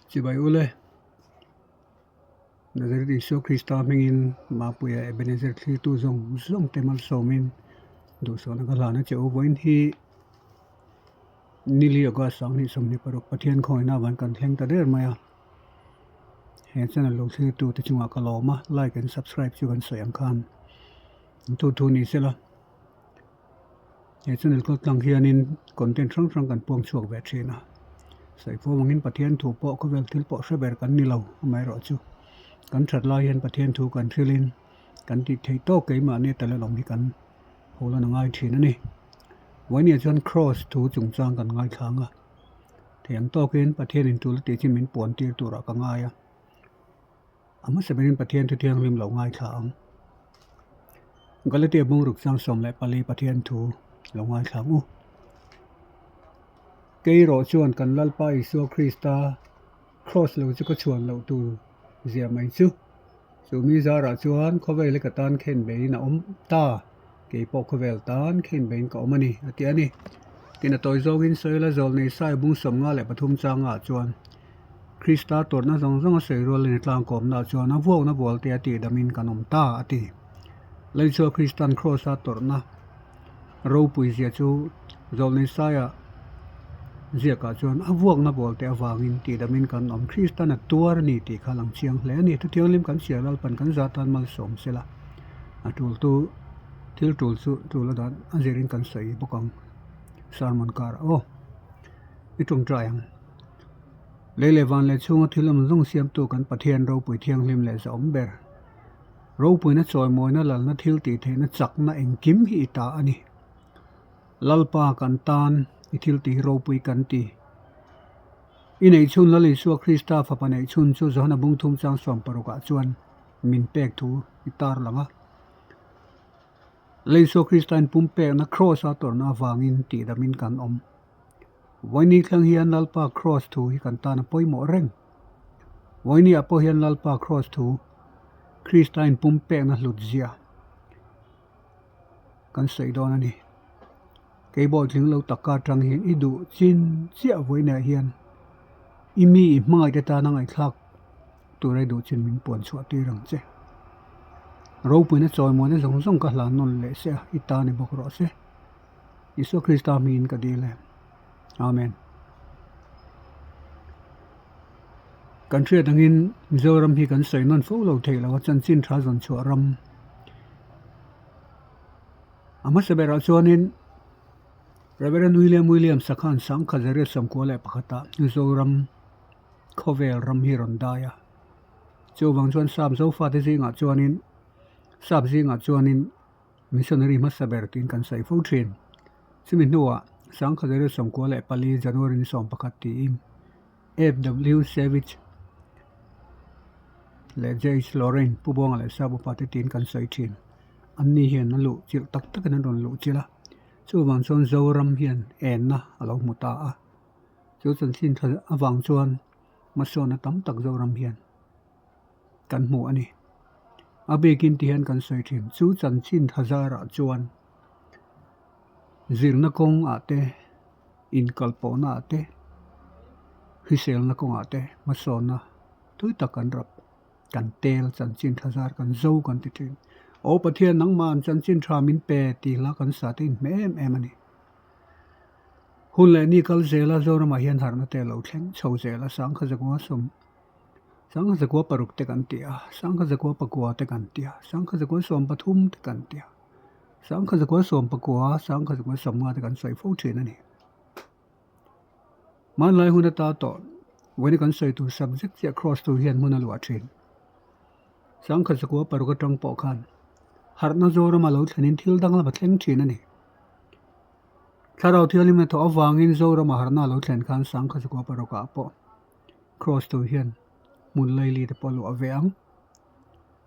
Chibai ule, Nazareth Isua Krista hmingin Mapuia Ebenezer thlirtu zawng zawng te malsawmin duhsawhna ka hlan a che u. Vawiin hi Nili August 2026 Pathian khawina van kan thleng ta der mai a. He channel lo thlirtu te chungah ka lawm a, like and subscribe chu kan sawi ang khan thu thu ni sela. He channel kal tlang hianin content hrang hrang kan puang chhuak ve thin a, sawikhawm angin Pathian thu pawh khawvel thil pawh hre ber kan ni lo amaherawhchu kan that lai hian Pathian thu kan hrilhin kan tih theih tawk keimahni talent awm hi kan pholan a ngai thin a ni. Vawinia chuan Kraws thu chungchang kan ngaithlang a, thei ang tawkin Pathianin tul a tih chu min puan tir turah ka ngai a. A hmasa berin Pathian thu thianghlim lo ngaithla ang. Galatia bungruk chang 14 Pathian thu lo ngaithla ang u. Kei erawh chuan kan Lalpa Isua Krista Kraws lo chu ka chhuan loh tur zia mai chu. Chu mi zarah chuan khawvel hi ka tan khen beiin a awm ta, kei pawh khawvel tan khen beiin ka awm a ni, a ti a ni. Tin a tawi zawngin Sawiela zawlnei Sai bung 53 changah chuan Krista tawrhna zawng zawng a sawi rual in a tlangkawmna chuan a vuakna bualte a tihdamin kan awm ta, a ti. Laichhuah Kristan Kraws-a tawrhna ropui zia chu Zawlnei Saia ziakah chuan a vuakna bualte avangin tihdamin kan awm. Kristan a tuar a ni tih kha a lang chiang hle a ni. Thuthianghlim kan chhiar Lalpan kan zah tan malsawm sela a tultu thil tul chu tul a dan a zirin kan sawi bawk ang. Sermon karah aw i tawngtai ang. Lei leh van leh chhunga thil awm zawng siamtu kan Pathian ropui thianghlim leh zahawm ber. Ropuina chawimawina lalna thil tih theihna chakna engkim hi i ta a ni. Lalpa kan tan i thil tih hi ropui kan ti. I neihchhun Lal Isua Krista fapa neihchhun chu Johana bungthum chang 60 ah chuan min pek thu i tarlang a. Lal Isua Krista in pumpekna Kraws a tawrhna avangin tihdamin kan awm. Vawiini thleng hian Lalpa Kraws thu hi kan tan a pawimawh reng. Vawiini ah pawh hian Lalpa Kraws thu, Krista inpumpekna hlut zia kan sawi dawn a ni. Keibawh tling lo taka atang hian i duh chin chiah vawiini ah hian i mi i hmangaih te tana ngaihthlak tura i duh chin min puan chhuah tir ang che. Ropuina chawimawina zawng zawng ka hlan nawn leh se a, i ta ni bawk rawh se. Isua Krista hmingin ka dil e. Amen. Kan hriat angin Mizoram hi kan sawi nawn fo lo theih lo a, chanchin tha zawn chhuah ram. A hmasa berah chuanin Reverend William Williams Sakhan Sangkha Zariat 91 ah Mizoram khawvel ram hi rawn dai a. Chuvang chuan Sap Zofate zingah chuanin Sap zingah chuanin Missionary hmasa ber tiin kan sawi fo thin. Chumi hnuah 1994 January ni 11 tiin FW Savage leh JH Lorraine Pu Buanga leh Sap upa te tiin kan sawi thin. Anni hian a luh chilh tak takin an rawn luh chilh a, chuvang chuan Zoram hian enna a lo hmu ta a. Chu chanchin tha avang chuan hmasawnna tam tak Zoram hian kan hmu a ni. A bikin ti hian kan sawi thin, chu chanchin hazarah chuan zirna kawngah te, inkalpawhna ah te, hriselna kawngah te hmasawnna tui tak kan rap, kan tel chanchin hazar kan zo kan ti thin. Aw Pathian nangmah an chanchin tha min pe tih hla kan sa te inhmeh em em a ni. Hun leh ni kal zela Zoramah hian harhna te a lo thleng chho zel a, sangkha zakua sawm Sangha zakua paruk te kan ti a, sangha zakua pakua te kan ti a, sangha zakua 13 te kan ti a, sangha zakua 19, sangha zakua 50 te kan sawi fo thin a ni. Hmanlai hun ata tawh vawiin kan sawi tur subject chiah cross tur hian hmun a luah thin. Sangha zakua paruk atang pawh khan harhna Zorama lo thlenin thil danglam a thleng thin a ni. Thlarau Thianghlim hnathawh avangin Zorama harhna a lo thlen khan sangha zakua parukah pawh Kraws tur hian hmun laili te pawh a luah ve ang.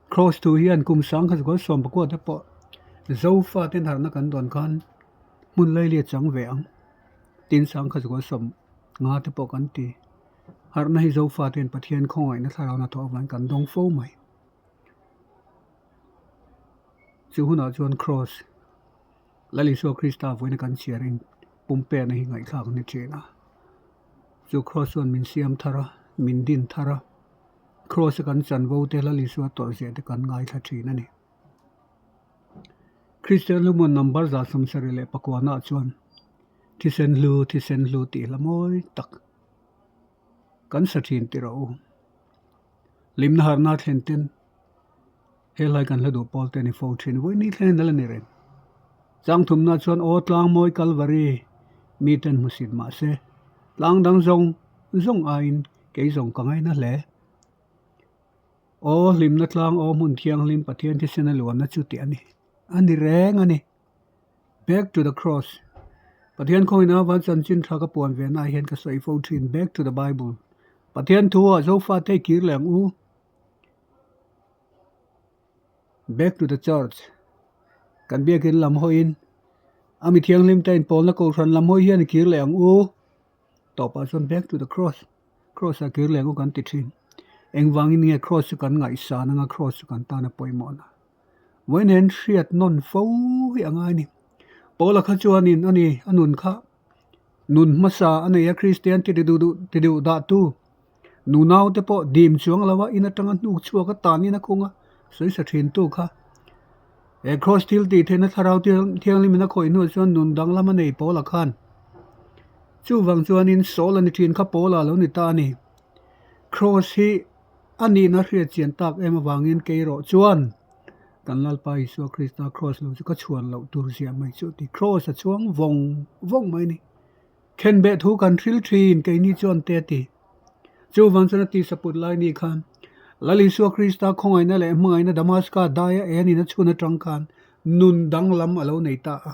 Kraws tur hian kum 1919 te pawh Zofa ten harhna kan dawn khan hmun laili a chang ve ang. Tin 1950 te pawh kan ti. Harhna hi Zofa ten Pathian khawngaihna thlarau hnathawh avangin kan dawng fo mai. Chu hunah chuan Kraws Lal Isua Krista vawiina kan chhiarin pumpekna hi ngaihthlak a ni thin a. Chu Kraws chuan min siam thar a, min din thar a, Kraws a kan chanvo te Lal Isua tawrhzia te kan ngaithla thin a ni. Kristian Luhmun number 79 ah chuan thisen hlu thisen hlu tih hla mawi tak kan sa thin ti rawh u. Hlimna harhna thlen ten he hlai kan hla duh pawl te a ni fo thin. Vawiin ni thleng a la ni reng. Chang thumna chuan aw tlang mawi Kalvari mi ten hmusit mah se tlang dang zawng zawng aiin kei zawng ka ngaina hle. Aw hlimna tlang aw hmun thianghlim Pathian thisen a luanna chu tih a ni. A ni reng a ni. Back to the cross. Pathian khawngin a van chanchin tha ka puan ve na hian ka sawi fo thin. Back to the Bible. Pathian thu ah Zofa te kir leh ang u. Back to the church. Kan biakin lam hawiin a mi thianghlim te inpawlna kohhran lam hawi hian i kir leh ang u. Tawpah chuan back to the cross. Cross ah kir leh ang u kan ti thin. Engvangin nge cross chu kan ngaihsan anga cross chu kan tan a pawimawh na. Vawiin hriat nawn fo hi a ngai a ni. Paula kha chuanin a ni a nun kha nun hmasa a nei a Kristian ti duh duh ti duh dah tu nunau te pawh dim chuang lo a in atanga hnuk chhuak a tanin a khung a sawi sa thin tu kha he cross thil tih theihna thlarau thianghlim in a khawih hnuah chuan nun danglam a nei Paula khan chuvang chuanin Saul a ni thin kha Paula a lo ni ta a ni. Cross hi A nihna hriat chian tak em avangin kei erawh chuan kan Lalpa Isua Krista Kraws lo chu ka chhuan loh tur ziah mai chu ti. Kraws a chuang vawng vawng mai a ni. Khenbeh thu kan hril thin keini chuan te a ti. Chuvang chuan a tisa put lai ni khan Lal Isua Krista khawngaihna leh hmangaihna Damaska daia enin a chhun atang khan nun danglam a lo nei ta a.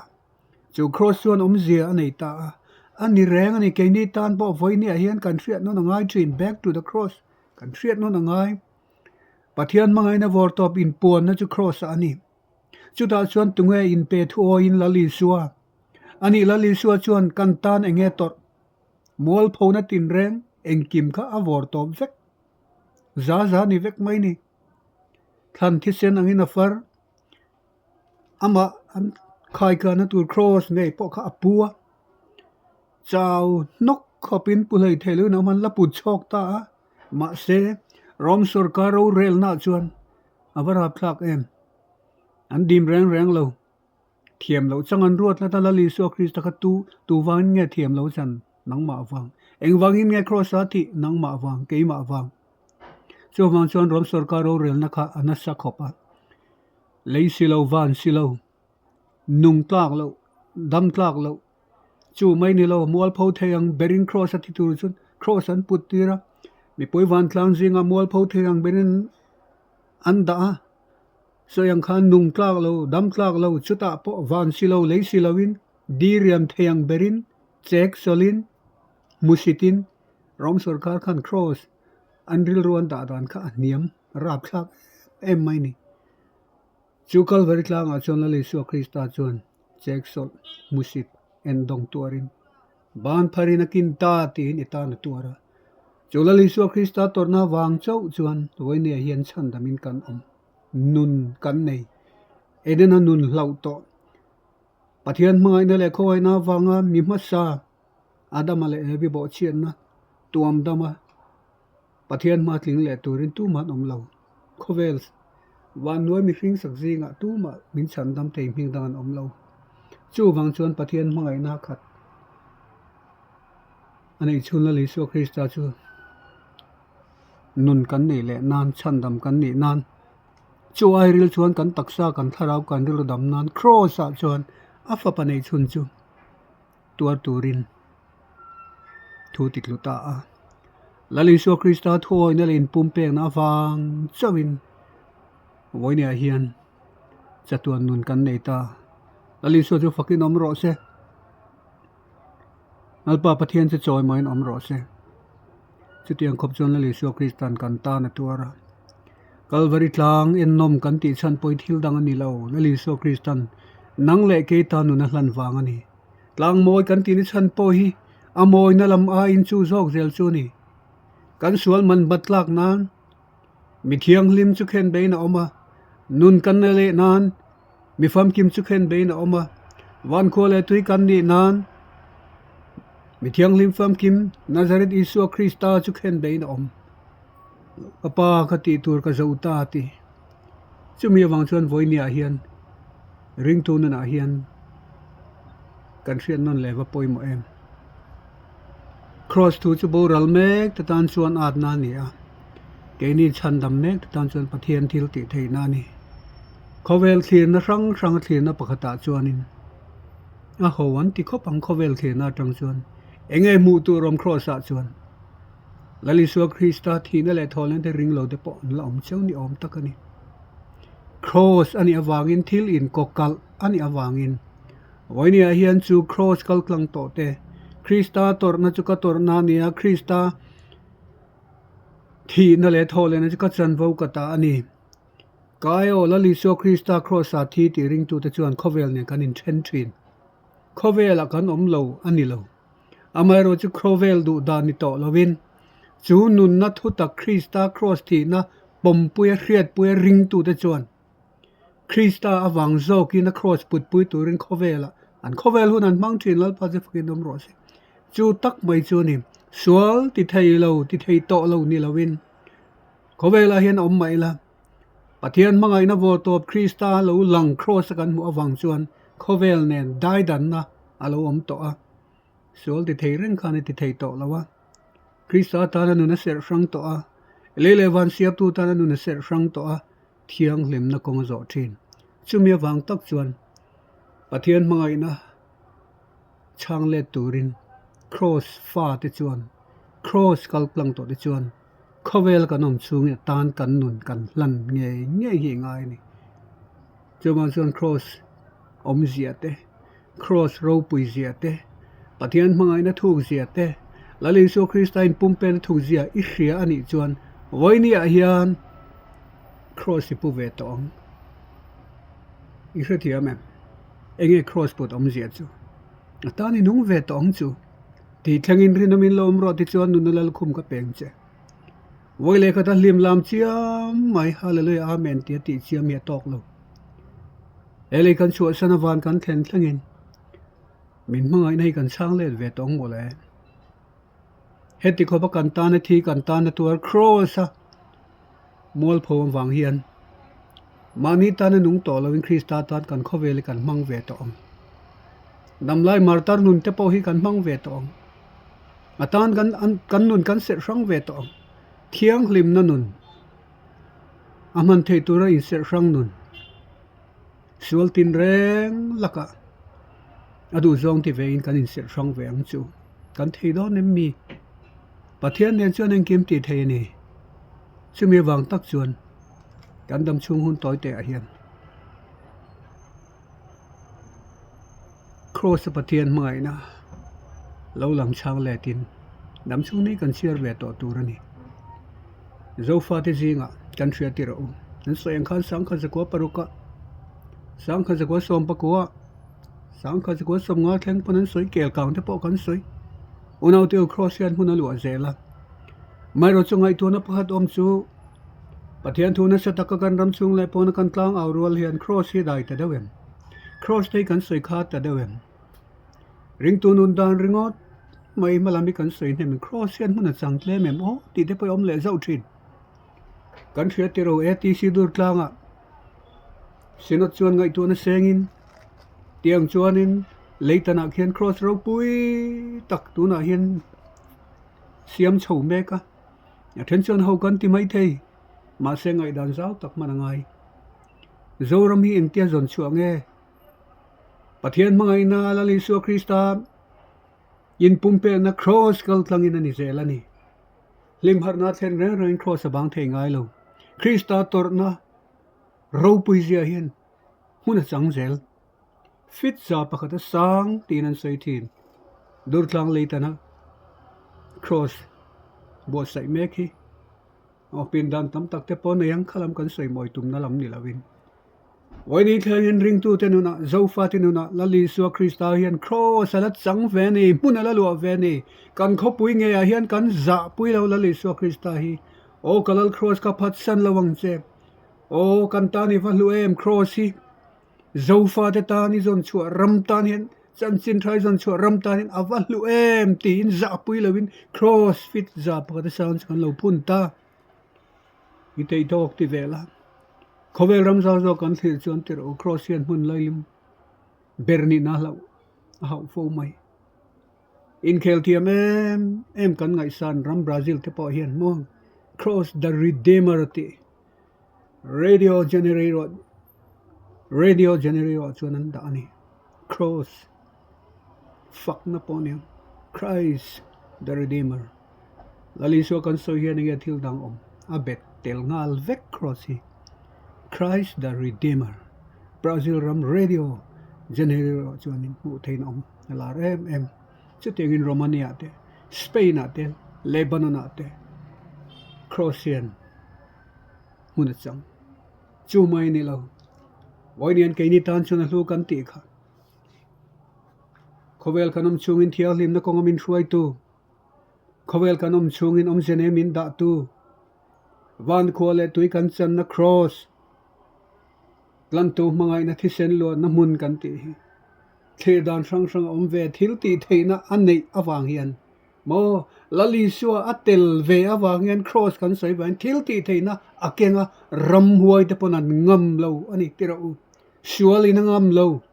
Chu Kraws chuan awmzia a nei ta a. A ni reng a ni keini tan pawh vawinia hian kan hriat nawn a ngai thin back to the cross. Kan hriat nawn a ngai. Pathian hmangaihna vawr tawp inpuanna chu Kraws ah a ni. Chutah chuan tunge inpe thu awiin Lal Isua? A nih Lal Isua chuan kan tan enge tawrh? Mualphona tinreng engkim kha a vawr tawp vek. Za za ni vek mai ni. Thlan thisen angin a far. Amah an khaikahna tur Kraws ngei pawh kha a pu a. Chau hnawk khawpin pu hlei thei loin a awm a, an la put chhawk ta a. Mahse, Rom sorkar rorelnaah chuan a va rapthlak em? An dim reng reng lo. Thiam loh chang an ruat hlat a, Lal Isua Krista kha tu tu vangin nge thiam lo chan? Nangmah vang. Engvangin nge Kraws a thih? Nangmah vang, keimah vang. Chuvang chuan Rom sorkar rorelna kha a nasa khawp a. Lei si lo, van si lo, nung tlak loh, dam tlak loh, chu mai ni lo, mualpho thei ang berin Kraws a ti tur chuan Kraws an put tir a, mipui vantlang zingah mualpho thei ang berin an dah a, sawi ang khan nung tlak lo, dam tlak lo, chutah pawh van si lo, lei si loin diriam thei ang berin chek sawlin, hmusitin Rom sorkar khan Kraws an rilru an dah dan kha a hniam rapthlak em em mai a ni. Chu Kalvari tlangah chuan Lal Isua Krista chuan cheksawlh hmusit endawng tuarin ban pharin a kin ta tiin i tan a tuar a. Chu Lal Isua Krista tawrhna vang chauh chuan vawinia hian chhandamin kan awm, nun kan nei, Edena nun hlauh tawh. Pathian hmangaihna leh khawngaihna avanga mi hmasa Adama leh Evi bawhchhiatna tuam dama Pathian hma tling leh turin tumah an awm lo. Khawvel vannuai mihring sak zingah tumah min chhan dam thei hming dang an awm lo. Chuvang chuan Pathian hmangaihna khat a neih chhun Lal Isua Krista chu nun kan neih leh nan, chhandam kan nih nan, chu airil chuan kan taksa, kan thlarau, kan rilru dam nan Kraws ah chuan a fapa neih chhun chu tuar turin thu ti tlu ta a. Lal Isua Krista thuawina leh inpumpekna avang chauhin vawinia hian chatuan nun kan nei ta. Lal Isua chu fakin awm rawh se. Lalpa Pathian chu chawimawiin awm rawh se. Chutiang khawp chuan Lal Isua Krista'n kan tan a tuar a. Kalvari tlang ennawm kan tih chhan pawh hi thil dang a ni lo. Lal Isua Krista'n nang leh kei ta nun a hlan vang a ni. Tlang mawi kan tih ni chhan pawh hi a mawina lam aiin chu zawk zel chu a ni. Kan sual man bat tlak nan mi thianghlim chu khen beiin a awm a, nun kan la leh nan mi famkim chu khen beiin a awm a, vankhua leh tui kan nih nan mi thianghlim famkim Nazareth Isua Krista chu khen beiin a awm. Ka pa ka tih tur ka zo ta a ti. Chumi avang chuan vawinia hian ringtu nunah hian kan hriat nawn leh va pawimawh em. Kraws thu chu boral mek te tan chuan atna a ni a, keini chhandam mek te tan chuan Pathian thil tih theihna a ni. Khawvel thlirna hrang hrang a thlirna pakhatah chuanin a ho an ti khawp ang khawvel thlirna atang chuan eng nge hmuh tur awm kraws ah chuan Lal Isua Krista thihna leh thawhlen te ring lo te pawh an la awm cheu ni awm tak a ni. Kraws a nih avangin thil inkawkalh a nih avangin Vawinia hian chu Kraws kal tlang tawh te, Krista tawrhna chu ka tawrhna a ni a, Krista thihna leh thawhlehna chu ka chanvo ka ta a ni. Ka aiawh Lal Isua Krista Kraws-ah thi tih ringtute chuan khawvel nen kan inthen thin. Khawvelah kan awm lo a ni lo. Amaherawhchu chu khawvel duh dan ni tawh lovin, chu nunna thutak Krista Kraws thihna pawmpuia hriatpuia ringtute chuan Krista avang zawkin a kraws putpui turin khawvelah an khawvel hun an hmang thin Lalpa chu fakin awm rawh se. Chu tak mai chu a ni. Sual ti thei lo, ti thei tawh lo ni loin khawvelah hian a awm mah ila, Pathian hmangaihna vaw tawp Krista lo lang kraws a kan hmuh avang chuan khawvel nen daidanna a lo awm tawh a. Sual ti thei reng khan i ti thei tawh lo a. Krista tana nun a serh hrang tawh a, lei leh van siaptu tana nun a serh hrang tawh a. Thianghlimna kawng a zawh thin. Chumi avang tak chuan Pathian hmangaihna chhang let turin Kraws fa te chuan, Kraws kal tlang tawh te chuan khawvel kan awm chhungin atan kan nun kan hlan ngei ngei hi ngai a ni. Chuvang chuan Kraws awmzia te, Kraws ropui zia te, Pathian hmangaihna thuk zia te, Lal Isua Krista inpumpelna thuk zia i hria a nih chuan vawinia hian Kraws i pu ve tawh ang. I hrethiam em? Enge Kraws put awmzia chu? A tan i nung ve tawh ang chu. Tih thlengin rinawmin lo awm rawh tichuan nunna lalkhum ka peng che. Vawi leh khat a hlim lam chiam mai, Hallelujah Amen tia tih chiam hi a tawk lo. He lei kan chhuahsan a van kan thlen thlengin min hmangaihna hi kan chhang let ve tawh ang mawle. Heti khawpa kan tana thi kan tana tuar kraws a mualpho avang hian mahni tana nung tawh loin Krista tan kan khawvel hi kan hmang ve tawh ang. Damlai martar nun te pawh hi kan hmang ve tawh ang. A tan kan kan nun kan serh hrang ve tawh ang. Thianghlimna nun. A hman theih tura inserh hrang nun sual tin reng lakah a duh zawng ti vein kan inserh hrang ve ang chu. Kan thei dawn em mi? Pathian nen chuan engkim tih thei a ni. Chumi avang tak chuan kan dam chhung hun tawi teh ah hian Kraws a Pathian hmangaihna lo lang chhang letin dam chhung ni kan chhiar ve tawh tur a ni. Zofate zingah kan hria tirh a awm. An sawi ang khan sangkhat zakua paruk ah, sangkhat zakua sawm pakua ah, sangkhat zakua sawmnga thleng pawn an sawi kel kang te pawh kan sawi. Unaute u Kraws hian hmun a luah zel a. Amaherawhchu ngaihtuahna pakhat awm chu Pathian thu nasa taka kan ram chhung leh pawna kan tlang au rual hian Kraws hi dai ta deuh em? Kraws te hi kan sawi kha ta deuh em? Ringtu nun dan ringawt mai hma lam hi kan sawi hnem in Kraws hian hmun a chang tlem em aw tih te pawh a awm leh zauh thin. Kan hria tiro ATC dur tlangah Synod chuan ngaihtuahna sengin tiang chuanin leitanah khian Kraws ropui tak tunah hian siam chho mek a, a then chuan ho kan ti maithei mahse ngaihdan zau tak hman a ngai. Zoram hi engtia zawn chhuah nge? Pathian hmangaihna Lal Isua Krista inpumpelna Kraws kal tlangin a ni zel a ni. Hlimharhna thlen reng rengin Kraws a bang thei ngai lo. Krista tawrhna ropui zia hian hmun a chang zel. Fit za pakhat a sang tiin an sawi thin. Durtlang leitana Kraws buatsaih mek hi aw pindan tam tak te pawh nei ang kha lam kan sawi mawi tumna lam ni lovin. Vawiin thlengin ringtute nunah, Zofate nunah Lal Isua Krista hian Kraws a la chang ve a ni, hmun a la luah ve a ni. Kan khawpui ngeiah hian kan zahpui lo Lal Isua Krista hi. Aw ka Lal Kraws ka phatsan lo ang che. Aw kan tan i va hlu em Kraws hi. Zofate tan i zawn chhuah ram tan hian chanchin tha i zawn chhuah ram tan hian a va hlu em tiin zahpui loin Kraws fit za pakhat a sang chu kan lo phun ta. I theih tawk ti ve la. Khawvel ram zau zawk kan thlir chuan ti rawh u, Kross hian hmun lailim ber nihna hlauh a hauh fo mai. Inkhel thiam em em kan ngaihsan ram Brazil te pawh hian maw Kross the Redeemer tih Radio Janeiro Radio Janeiro ah chuan an dah a ni. Kross fakna pawh a ni ang. Christ the Redeemer. Lal Isua kan sawi hian enge thil dang awm a bet tel nghal vek Kross hi. Christ the Redeemer. Brazil ram Radio Janeiro ah chuan hmuh theihna awm a lar em em. Chutiangin Romania te, Spain ah te, Lebanon ah te Kross hian hmun a chang. Chu mai a ni lo. Vawiin keini tan chuan a hlu kan tih kha. Khawvel kan awm chungin thianghlimna kawnga min hruaitu, khawvel kan awm chungin awmze nei min dahtu, van khua leh tui kan channa Kross, tlantu hmangaihna thisen luatna hmun kan tih hi thlir dan hrang hrang a awm ve thil tih theihna a neih avang hian Maw, Lal Isua a tel ve avang hian Kross kan sawi vangin thil tih theihna a keng a, ramhuai te pawn an ngam lo a ni ti rawh u. Sual in a ngam lo.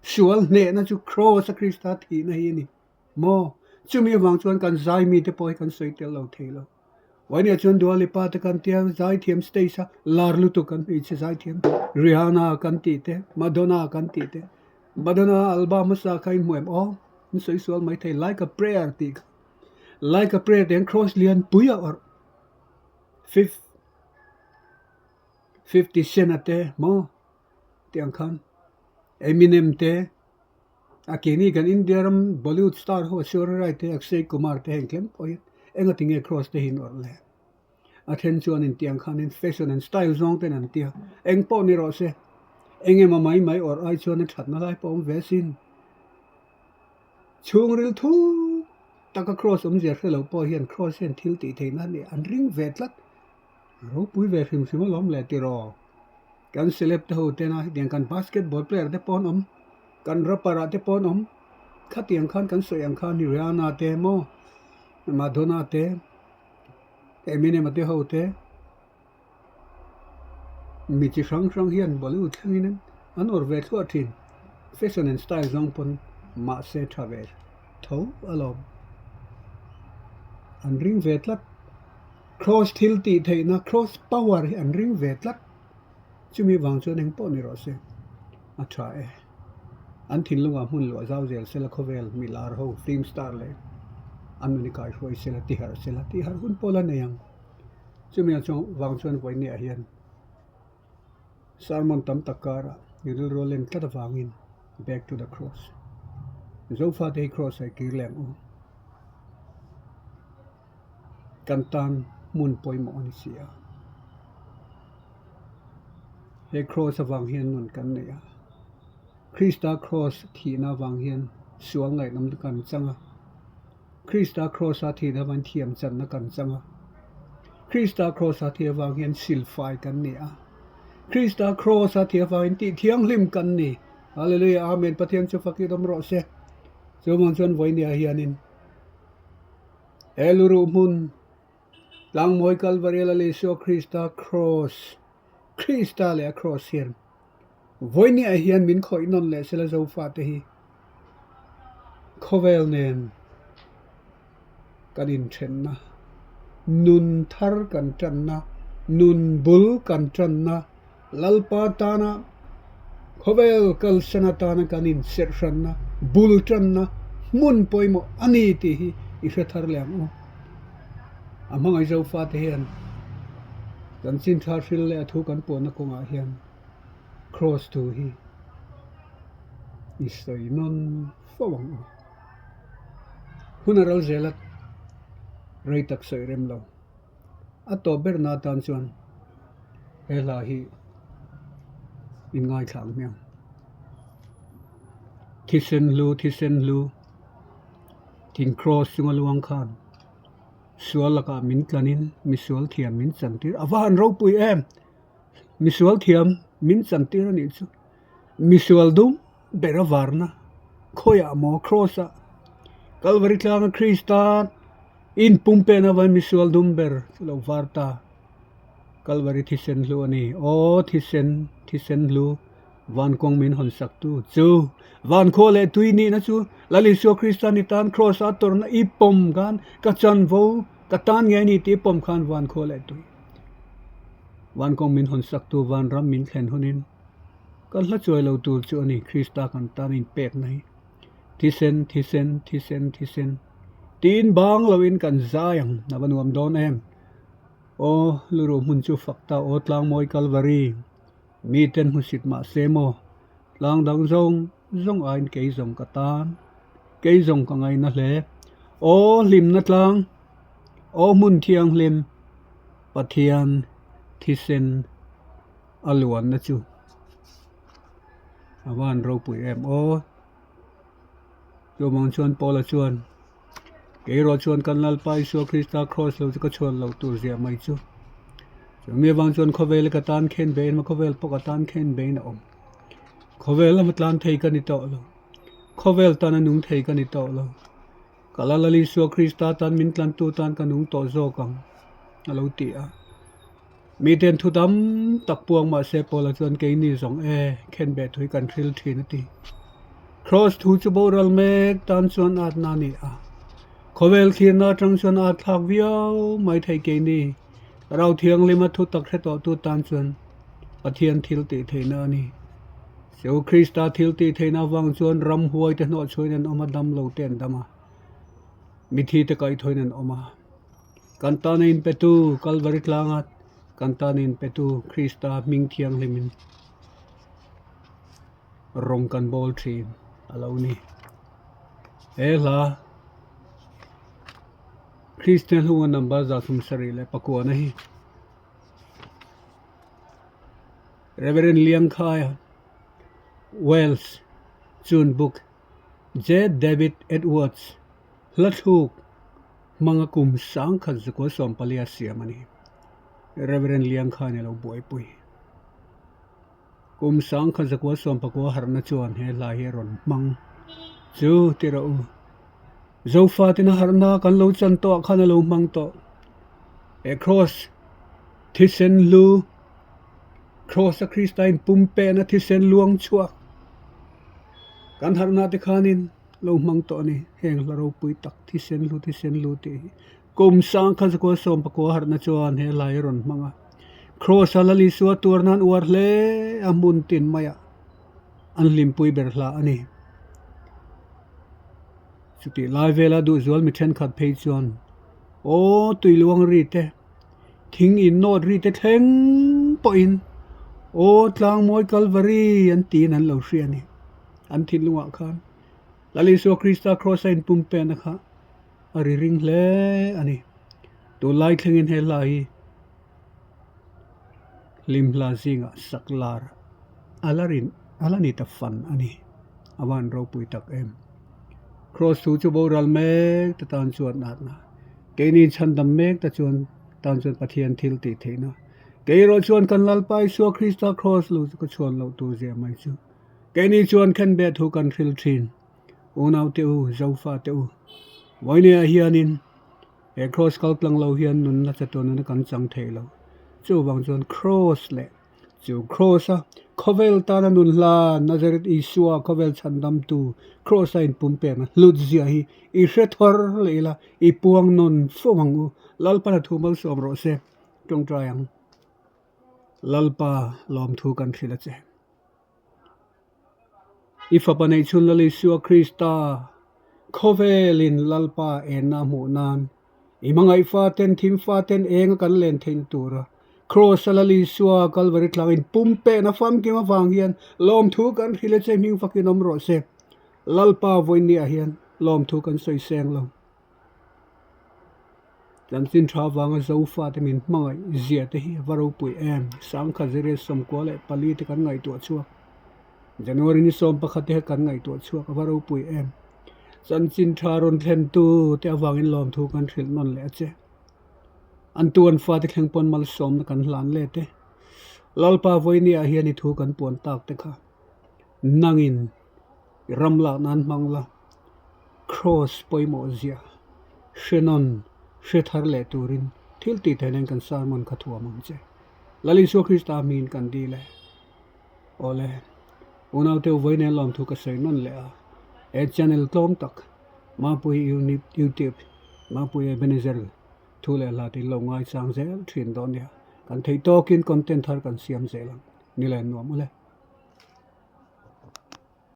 Sual hnehna chu Kross a Krista thihna hi a ni. Maw, chumi avang chuan kan zai mite pawh hi kan sawi tel lo thei lo. Vawinia chuan Dua Lipa te kan tia zaithiam stage a lar lutuk kan hmeichhe zaithiam Rihanna kan tih te, Madonna kan tih te, Madonna album hmasa kha in hmu em aw? In sawi sual mai thei Like a Prayer tih kha. Like a Prayer tih hian cross lian pui a awrh 50 Cent a te maw tih ang khan Eminem te A keini kan India ram Bollywood star ho Aishwarya Rai te Akshay Kumar te heng tlem pawh hian enga tinge cross te hi an awrh le? A then chuan intiang khanin fashion and style zawng ten an tia. Eng pawh ni rawh se, eng emaw mai mai awrh ai chuan a thatna lai pawh a awm ve sin. Chhungril thuk taka cross awmzia hre lo pawh hian cross hian thil tih theihna a nih an ring ve tlat. Ropui ve hrim hrim alawm le tiraw. Kan celeb te ho tena hetiang kan basketball player te pawh an awm, kan rapper ah te pawh an awm. Khatiang khan kan sawi ang khan Rihanna te maw Madonna te Eminem a te ho te mi chi hrang hrang hian Bollywood thlengin an awrh ve thluah thin. Fashion and style zawng pawn mahse tha ve tho alawm. An ring ve tlat. Cross thil tih theihna, cross power hi an ring ve tlat. Chumi vang chuan eng pawh ni rawh se, a tha e. An thinlungah hmun luah zau zel sela khawvel mi lar ho, film star leh an nuni kaihruai sela, tiharh sela, tiharh hun pawh la nei ang. Chumi vang chuan vawinia hian Sermon tam tak karah i rilru a len tlat avangin Back to the Cross. Zofate hi Cross ah i kir leh ang u. Kan tan hmun pawimawh a ni si a. He Cross avang hian nun kan nei a. Krista Cross thihna avang hian sual ngaihnawm te kan chang a. Krista Cross-a thihna avangin thiam channa kan chang a. Krista Cross-a thih avang hian silfai kan ni a. Krista Cross-a thih avangin tih thianghlim kan ni. Hallelujah, Amen, Pathian chu fakir awm rawh se. Chuvang chuan vawinia hianin he luruh hmun Tlangmawi Kalvari Lal Isua Krista Cross, Krista leh a Cross hian vawinia hian min khawih nawn leh sela Zofate hi khawvel nen kan inthenna, nun thar kan tanna, nun bul kan tanna, Lalpa tana khawvel kalsan atana kan inserhranna, bul tanna hmun pawimawh a ni tih hi i hre thar leh ang u. A hmangaih Zofate hian kan chinthla hril leh a thu kan puanna kawngah hian Kraws thu hi i sawi nawn fo ang u. Hun a ro zel a, rei tak sawi rem lo. A tawp ber na atan chuan he hla hi in ngaithla ang hmiang. Thisen hlu, thisen hlu, thing cross chunga luang khan sual lakah min tlanin misual thiam min chantir a va han ropui em! Misual thiam min chantir a nih chu misual dum ber a varna khawiah maw cross ah Kalvari tlanga Krista inpum pena vain misual dum ber chu lo var ta. Kalvari thisen hlu a ni. Aw thisen, thisen hlu, van kawng min hawn sak tu chu, van khaw leh tui nihna chu Lal Isua Krista ni tan Kraws a tawrhna i pawm khan ka chanvo ka tan ngei a ni tih i pawm khan van khaw leh tui, van kawng min hawn sak tu van ram min thlen hunin kan hla chuai lo tur chu a ni Krista kan tan inpekna hi. Thisen, thisen, thisen, thisen tiin bang loin kan zai ang a va nuam dawn em. Aw, luruh hmun chu fak ta aw Tlangmawi Kalvari, miten hmusit mah se maw, tlang dang zawng zawng aiin kei zawng ka tan, kei zawng ka ngaina hle. Aw hlimna tlang, aw hmun thianghlim, Pathian thisen a luanna chu a van ropui em aw. Chuvang chuan Paula chuan, Kei erawh chuan kan Lalpa Isua Krista Kraws lo chu ka chhuan loh tur ziah mai chu. Chumi avang chuan khawvel ka tan khen ve in khawvel pawh ka tan khen ve in a awm. Khawvel lama tlan thei ka ni tawh lo. Khawvel tana nung thei ka ni tawh lo. Ka Lal Isua Krista tan min tlantu tan ka nung tawh zawk ang, a lo ti a. Miten thu tam tak puang mah se Paula chuan keini zawng e, khenbeh thui kan hril thin a ti. Kraws thu chu boral mek tan chuan atna a ni a. Khawvel thlirna atang chuan a thlak viau mai thei keini Rau Thianghlima thu tak hre tawhtu tan chuan Pathian thil tih theihna a ni. Seu Krista thil tih theihna avang chuan ramhuai te hnawhchhuain an awm a, dam lo te an dam a, mithi te kaihthawin an awm a. Kan tana inpetu Kalvari tlanga kan tana inpetu Krista hming thianghlimin rawng kan bawl thin a lo ni. He hla Kristian hlunga number 139 na hi Reverend Liangkhaia Wales June Book J David Edwards hla thluk hmanga kum 1914 a siam a ni. Reverend Liangkhain a lo buaipui. Kum 1919 harhna chuan he hla hi a rawn hmang chu ti rawh u. Zofatin a harhna kan lo chan tawh ah khan a lo hmang tawh. He Kraws thisen lu, Kraws a Krista in pumpehna thisen luang chhuak kan harhna te khanin lo hmang tawh a ni. Heng hla ropui tak thisen hlu thisen hlu tih hi kum 1919 harhna chuan he hla hi a rawn hmang a. Kraws a Lal Isua tuar nan uar hle a hmun tin maiah an hlimpui ber hla a ni. Chutih lai vela duhzual mi thenkhat phei chuan aw tuiluang ri te, thing innawt ri te thleng pawhin aw tlangmawi Kalvari an tiin an lo hria a ni. An thinlungah khan Lal Isua Krista Kraws a inpumpena kha a ri ring hle a ni. Tunlai thlengin he hla hi hlimhla zingah sak lar a la rin a la ni ta fan a ni. A van ropui tak em. Kraws thu chu boral mek ta tan chuan natna, keini chhandam mek ta chuan tan chuan Pathian thil tih theihna. Kei erawh chuan kan Lalpa Isua Krista Kraws lu chu ka chhuan loh tur zia mai chu. Keini chuan khenbeh thu kan hril thin. Unau te u, Zofa te u, Vawinia hianin he Kraws kal tlang lo hian nunna chatuan nuna kan chang thei lo. Chuvang chuan Kraws leh chu Kraws a khawvel tana nun hla Nazareth Isua khawvel chhandamtu Kraws a inpumpekna hlut zia hi i hre thar leh ila, i puang nawn fo ang u. Lalpana thu malsawm rawh se. Tawngtai ang. Lalpa lawmthu kan hrilh a che. I fapa neih chhun Lal Isua Krista, khawvelin Lalpa enna hmuh nan, i hmangaih faten thim faten enga kan len theihna tura Kraws-a Lal Isua Kalvari tlangin pumpehna famkim avang hian lawmthu kan hrilh a che hming fakin awm rawh se. Lalpa vawiinniah hian lawmthu kan sawi seng lo. Chanchin tha avanga Zofate min hmangaih zia te hi a va ropui em? Sangkhat ziriat 94 te kan ngaihtuah chhuak. January ni 11 te kha kan ngaihtuah chhuak a va ropui em? Chanchin tha rawn thlentu te avangin lawmthu kan hrilh nawn leh a che. An tu an fate thleng pawn malsawmna kan hlan let e. Lalpa vawinia hian i thu kan puan tak te kha nangin i ram lak nan hmang la. Kraws pawimawh zia hre nawn hre thar leh turin thil tih theih nen kan sermon kha thuam ang che. Lal Isua Krista hmingin kan dil e. Awle, unaute u vawiin lawm thu ka sawi nawn leh a, he channel tlawm tak Mapui YouTube Mapui Ebenezer thu leh hla te in lo ngaichang zel thin dawn nia. Kan theih tawkin content thar kan siam zel ang. Ni le nuam ule.